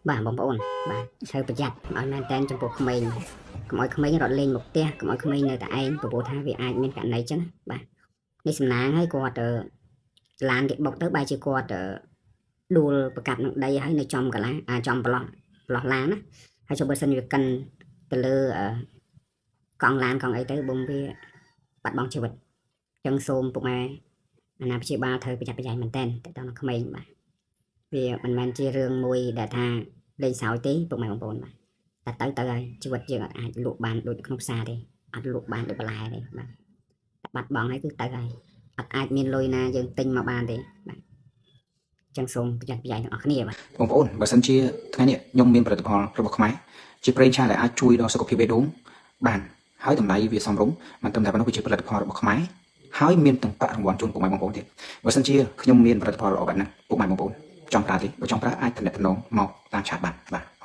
បាទបងប្អូនបាទត្រូវប្រយ័ត្នឲ្យមែនតែនចំពោះក្មេងកុំឲ្យក្មេងរត់លេងមកផ្ទះកុំឲ្យក្មេងនៅតែឯងព្រោះថាវាអាចមានករណីចឹងបាទនេះសំណាងឲ្យគាត់ឡានគេបុកទៅបែរជាគាត់ដួលប្រកាប់នឹងដីហើយនៅចំកលាអាចចំប្រឡោះប្រឡោះឡានណាហើយចុះបើសិនវាកិនទៅលើកង់ឡានកង់អីទៅបំវាបាត់បង់ជីវិតចឹងសូមពុកម៉ែអាណាព្យាបាលត្រូវប្រយ័ត្នប្រយែងមែនតែនតទៅនឹងក្មេងបាទវាមិនមែនជារឿងមួយដែលថាលេងសើចទេពុកម៉ែបងប្អូនបាទតែទៅទៅហើយជីវិតយើងអត់អាចលក់បានដូចក្នុងផ្សារទេអត់លក់បានដូចបន្លែទេបាទតែបាត់បង់ហើយគឺទៅហើយអត់អាចមានលុយណាយើងទិញមកបានទេបាទចឹងសូមប្រយ័ត្នប្រយែងទាំងអស់គ្នាបាទ បងប្អូនបើសិនជាថ្ងៃនេះខ្ញុំមានផលិតផលរបស់ខ្មែរជាប្រេងឆាដែលអាចជួយដល់សុខភាពបេះដូងបានហើយតម្លៃវាសមរម្យមិនត្រឹមតែប៉ុណ្ណោះវាជាផលិតផលរបស់ខ្មែរហើយមានទាំងប្រាក់រង្វាន់ជូនពុកម៉ែបងប្អូនទៀតបើសិនជាខ្ញុំមានផលិតផលល្អបែបហ្នឹងពុកម៉ែបងប្អូនចង់ប្រើទេបើចង់ប្រើអាចទំនាក់ទំនងមកតាម chat បានបាទ។